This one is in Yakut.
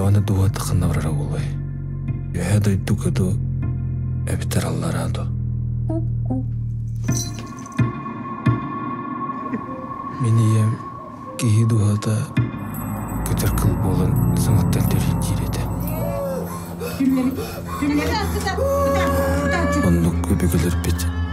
Даҕаны дууһата ханна барара буолуой? Үөһээ дойдуга дуу, эбэтэр аллараа дуу? Мин ийэм киһи дууһата көтөр кыл буолан саҥаттан төрүүр диир этэ. Оннук өбүгэлэрбит.